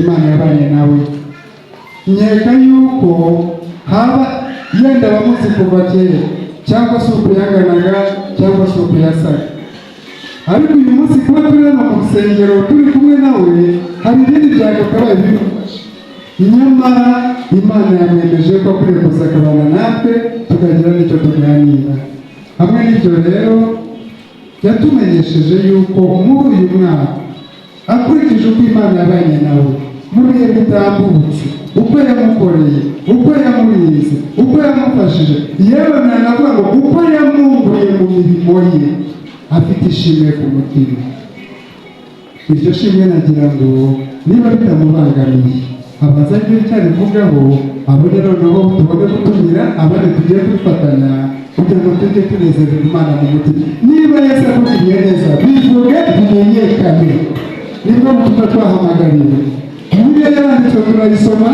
Imana yabanye nawe. Nkeka yuko haba yenda abamuzi kuva kera, cyangwa se uko yanganaga, cyangwa se uko yasaga, ariko uyu munsi kuba turi hano mu rusengero turi kumwe nawe, hari ibindi byakabaye bimufasha, nyamara Imana yamwemeje ko akwiriye kuza akabana natwe, tukagira n'icyo tuganira. Hamwe n'ibyo rero, yatumenyesheje yuko muri uyu mwaka, akurikije uko Imana yabanye nawe mu bihe bitambutse, uko yamukoreye, uko yamurinze, uko yamufashije, yewe nanavuga ngo uko yamwunguye mu mirimo ye, afite ishimwe ku mutima. Iryo shimwe nagira ngo niba bitamubangamiye abanza agire icyo abivugaho, abone noneho tubone gutumira abandi tugiye kwifatanya, kugira ngo tujye tunezererwa Imana mu mutima. Niba Yesu akugiriye neza, bivuge bimenyekane. Nibwo butumwa twahamagariwe. Bibiliya yaranditswe, turayisoma.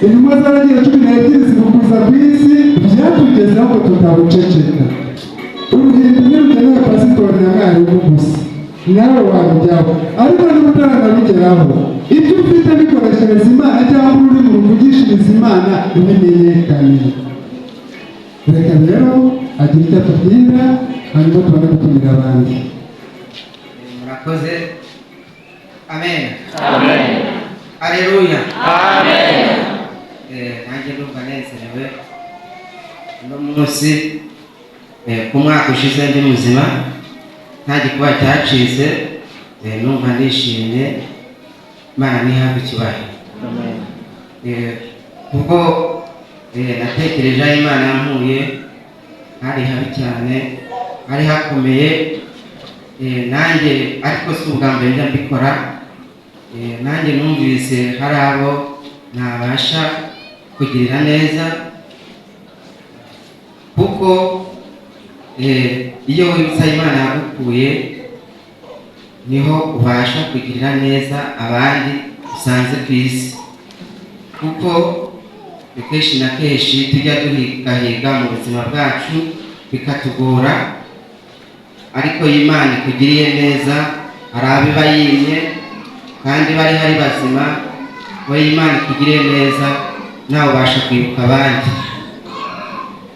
Intumwa zaragiye 12 zibukuza ku isi, byatugezeho ngo tutabuceceka. Uruhimbi ntirugenewe pasitori na mwarimu gusa, nawe warujyaho. Ariko niba utaranabigeraho, ibyo ufite bikoreshereza Imana, cyangwa ururimi ruvugishiriza Imana bimenyekane. Reka rero agira icyo atubwira, hanyuma tubone gutumira abandi. Murakoze. Amen. Amen. Aleluya. Amen. Nanjye ndumva nezerewe uno munsi. Ku mwaka ushize ndi muzima, nta gikuba cyacitse. Numva ndishimye. Imana ntihabwe icyubahiro. Ubwo natekereje aho Imana yankuye, hari habi cyane, hari hakomeye. Nanjye ariko si ubwa mbere njya mbikora. Nanjye numvise hari abo ntabasha kugirira neza, kuko iyo wibutsa Imana yagukuye, niho ubasha kugirira neza abandi usanze ku isi, kuko ni kenshi na kenshi tujya duhigahiga mu buzima bwacu bikatugora, ariko iyo Imana ikugiriye neza, hari abo iba yimye kandi bari hari bazima. We Imana ikugiriye neza, nawe ubasha kwibuka abandi.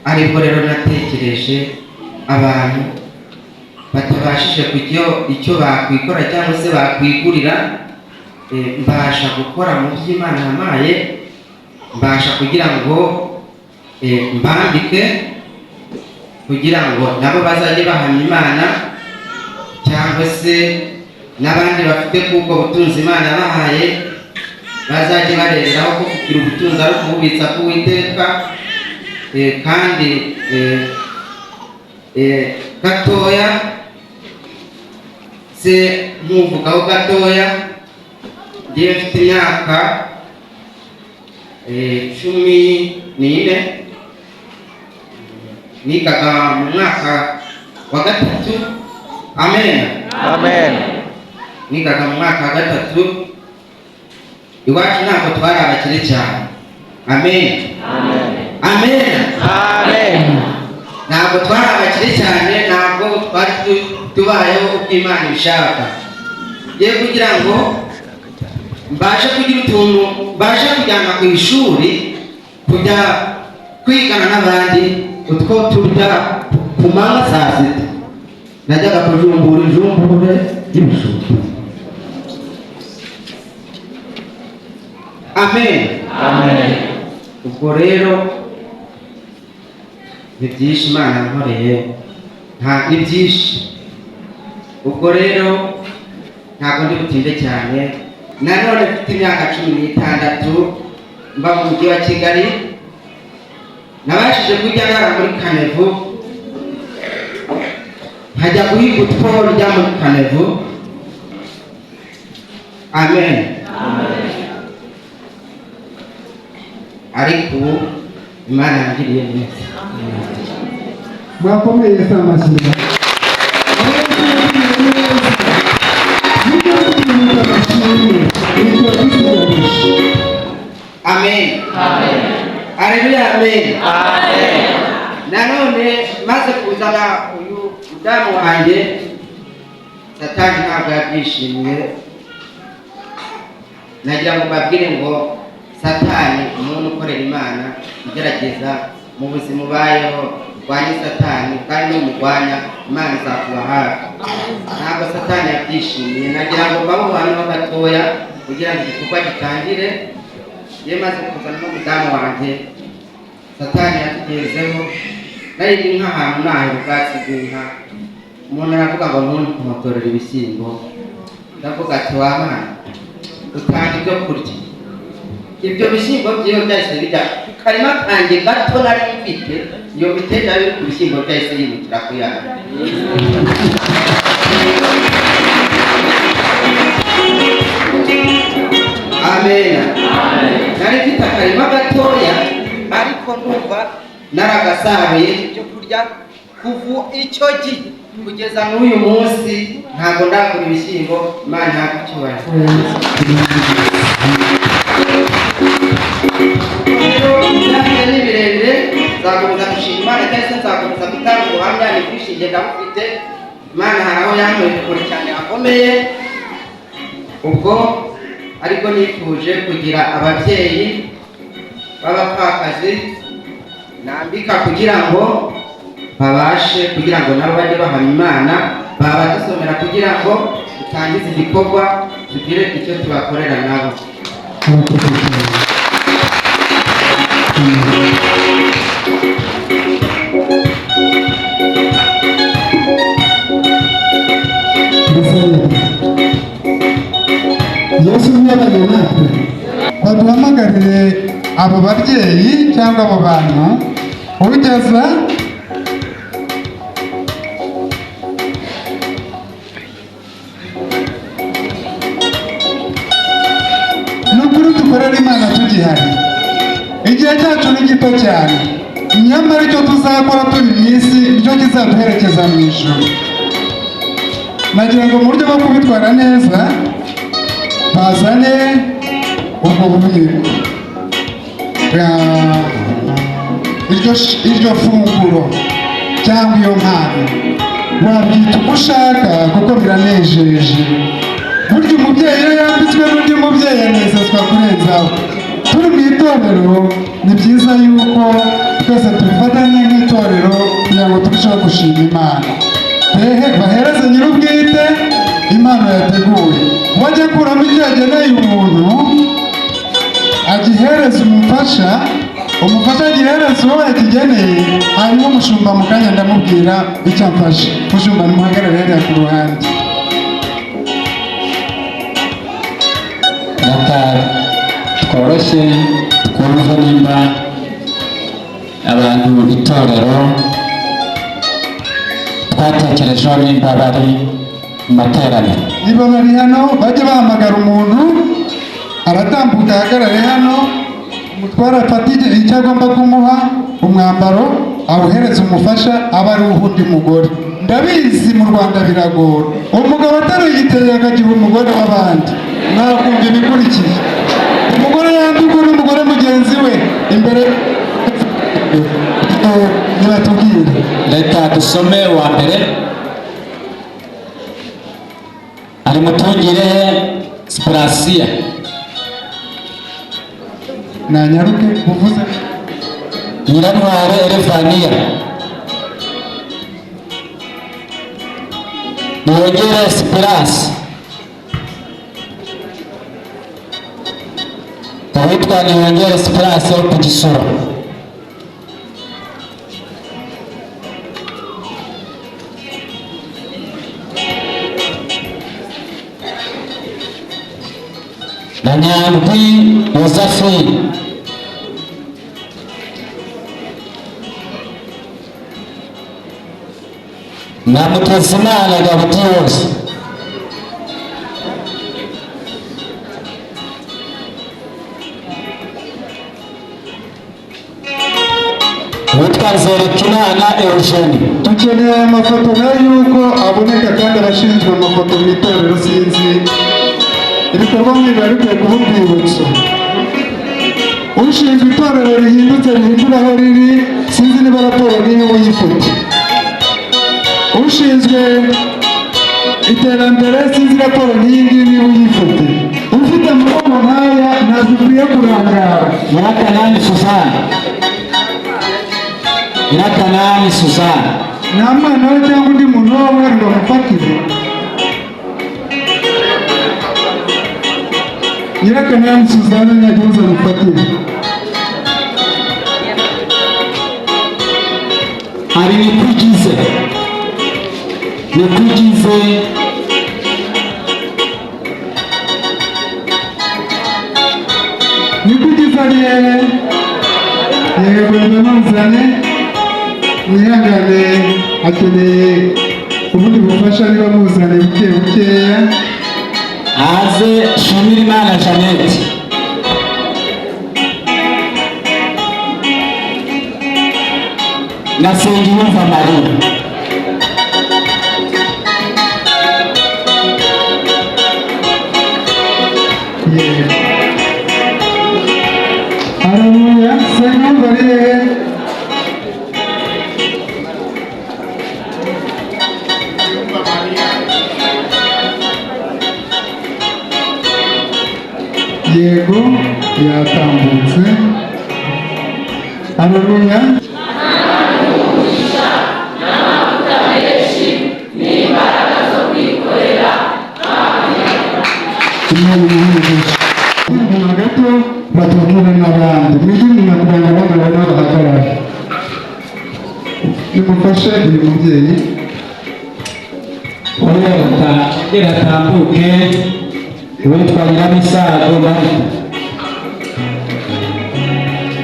Aribwo rero natekereje abantu batabashije kugira icyo bakwikora cyangwa se bakwigurira. Mbasha gukora mu byo Imana yampaye, mbasha kugira ngo mbambike, kugira ngo nabo bazajye bahamya Imana, cyangwa se n'abandi bafite k'ubwo butunzi Imana yabahaye bazajye bareberaho ko kugira ubutunzi ari ukububitsa k'Uwiteka. Kandi gatoya se nkuvugaho gatoya, ngiye mfite imyaka 14, nigaga mu mwaka wa gatatu. Amen. Amen. Nigaga mu mwaka wa gatatu. Iwacu ntabwo twari abakire cyane. Amen. Amen. Amen. Ntabwo twari abakire cyane, ntabwo twari tubayeho uko Imana ibishaka. Ngiye kugira ngo mbashe kugira utuntu mbashe kujyana ku ishuri, kujya kwigana n'abandi utwo turya ku manywa saa sita, najyaga kujumbura ijumbure y'ibijumba. Amen. Amen. Ubwo rero ni byinshi Imana yankoreye, nta ni byinshi. Ubwo rero ntabwo ndi butinde cyane. Nanone mfite imyaka 16, mba mu mujyi wa Kigali, nabashije kujya ndara muri kanevu, nkajya guhiga utwo ndya muri kanevu. Amen. Ariko ubu Imana yangiriye neza. Mwakomeye Yesu amashyi. Mujye mutinyuka amashimwe, ibyo bisigaje. Amen. Aleluya. Amen. Nanone maze kuzana uyu mudamu wanjye, Satani ntabwo yabyishimiye. Nagira ngo mbabwire ngo Satani, umuntu ukorera Imana ugerageza mu buzima ubayeho, urwanye Satani, kandi numurwanya Imana izakuba hafi. Ntabwo Satani yabyishimiye. Nagira ngo mbabe ubuhamya gatoya kugira ngo igikorwa gitangire. Iyo maze kuzana n'umudamu wanjye, Satani yatugezeho. Nari ndi nk'ahantu nahera ubwatsi bw'inka, umuntu aravuga ngo ntuntotorere ibishyimbo. Ndavuga ati wa mwana, utanga ibyo kurya. Ibyo bishyimbo byiwe byahise bijya ku karima kanjye gato nari mfite. Iyo miteja iri ku bishyimbo byahise yihutira kuyana. Amen. Nari mfite akarima gatoya, ariko ndumva naragasaruye ibyo kurya. Kuva icyo gihe kugeza n'uyu munsi ntabwo ndagura ibishyimbo. Imana ihabwe icyubahiro. Rero ibyanjye ni birebire, nzakomeza gushima Imana cyangwa se nzakomeza gutanga ubuhamya. Ni bwinshi ndabufite. Imana hari aho yankuye kure cyane hakomeye. Ubwo ariko nifuje kugira ababyeyi b'abapfakazi nambika kugira ngo babashe, kugira ngo nabo bajye bahamya Imana, babadusomera kugira ngo dutangize igikorwa, tugire icyo tubakorera nabo. Murakoze cyane. Mbese Yesu ntiyabanye natwe? Baduhamagarire abo babyeyi cyangwa abo bantu ugeza ni ukuri dukorera Imana tugihari. Igihe cyacu ni gito cyane, nyamara icyo tuzakora turi mu isi nicyo kizaduherekeza mu ijuru. Nagira ngo mu buryo bwo kubitwara neza bazane ubwo bubiko iryo funguro cyangwa iyo mpano, wabyita uko ushaka, kuko biranejeje. Burya umubyeyi iyo yambitswe n'undi mubyeyi anezezwa kurenzaho. Turi mu itorero, ni byiza yuko twese tubifatanya nk'itorero kugira ngo turusheho gushima Imana. Hehe, bahereze nyir'ubwite impano yateguye, wajya akuramo icyo yageneye umuntu agihereza umufasha, umufasha agihereza uwo yakigeneye, hanyuma umushumba mu kanya ndamubwira icyo amfasha. Mushumba, nimuhagarare hariya ku ruhande. Reka tworoshye twumve nimba abantu itorero twatekerejeho nimba bari mu materaniro. Niba bari hano, bajye bahamagara umuntu aratambuka ahagarare hano, umutware afate icyo agomba kumuha, umwambaro, awuhereze umufasha, aba ari uw'undi mugore. Ndabizi mu Rwanda biragora, umugabo ateruye igitenge akagiha umugore w'abandi, mwakumva ibikurikiye. Umugore yambikwa n'umugore mugenzi we imbere, nibatubwire. Reka dusome uwa mbere ari Mutungire Siparasiya. Nanyaruke uvuze. Nyirantware Elevaniya, Niyongere Sipirasi, uwitwa Niyongere Sipirasi wo ku Gisoro, na Nyandwi Yozephine, na Mutezimana Gabudiyose, witwa Nzerekimana Eugene. Dukeneye aya mafoto nayo yuko aboneka, kandi abashinzwe amafoto mu itorero, sinzi, ibikorwa nk'ibi biba bikwiye kuba urwibutso. Ushinzwe itorero rihindutse rihindura aho riri, sinzi niba raporo nk'iyi uyifite. Ushinzwe iterambere, sinzi raporo nk'iyi ngiyi niba uyifite. Ufite amaboko nka Nyirakanani Suzanne. Nyirakanani Suzanne. Nta mwana we cyangwa undi muntu waba uhari ngo amufatire. Nyirakanani Suzanne nyagihuza amufatire. Hari Nikwigize. Nikwigize. Nikwigize ari hehe? Yego, ndamuzane. Mwihangane, akeneye ubundi bufasha, niba muzane buke bukeya. Aze Shimirimana Jeannette. Na Nsengiyumva Marie. Yego. Haleluya. Nsengiyumva ari hehe? Yego, yatambutse. Haleluya. Imana imuhe. Inyuma gato batubwire n'abandi mwigire inyuma kugira ngo abandi babone aho bahagarara. Nimufashe uyu mubyeyi. Ongera atambuke uwitwa Nyiramisago Marita.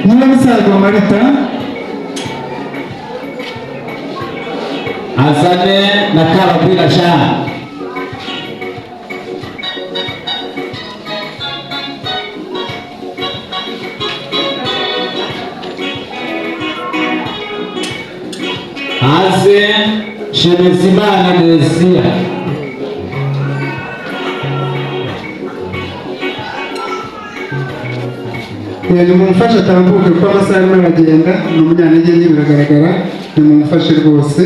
Nyiramisago Marita. Azane na Kabagwira Jean. Aze Shemezimana Nesia. Nimumufashe atambuke kuko amasaha arimo aragenda, ni umunyantege nke biragaragara, nimumufashe rwose.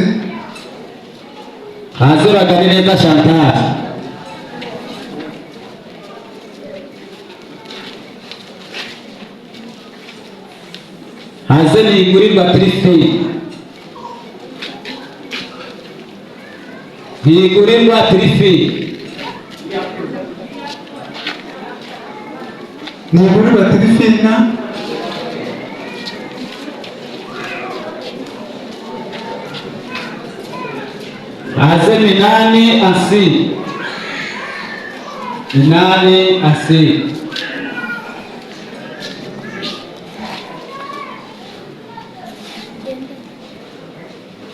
Haze Bagarineza Chantal. Haze Nigurirwa Trifine. Ntigurirwa Trifine. Nigurirwa Trifina. Haze Minani Asi. Minani Asi.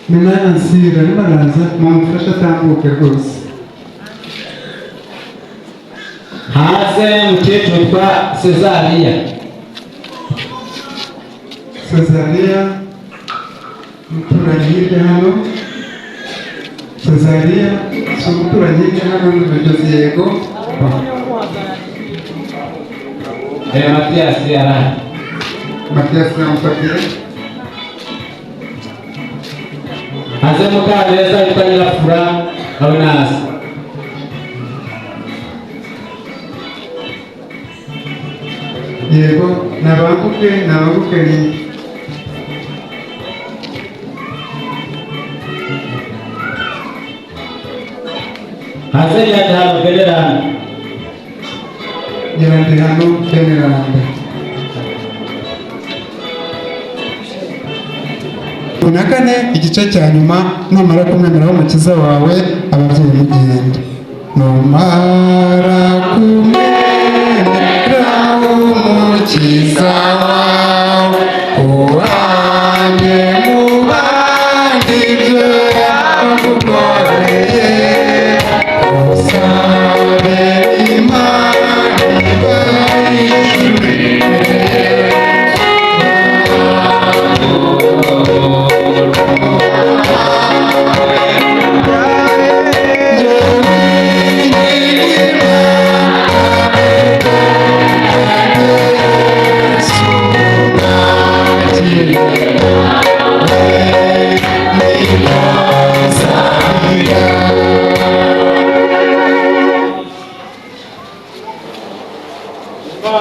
Minani Ansira arimo araza, mumufashe atambuke rwose. Haze mukecuru witwa Cesaria. Cesaria umuturanyi hirya hano. Cesaria si umuturanyi hirya hano ni umugezi. Yego. Matiyasi arahari. Matiyasi namufatiye. Haze Mukaneza witwa Nyirafura Leonasi. Yego, nabanguke, nabanguke ni Haze Nyandihano Veneranda. Nyandihano Veneranda. Na kane igice cya nyuma, numara kumwemeraho umukiza wawe, ababyeyi mugenda. Numara kumwe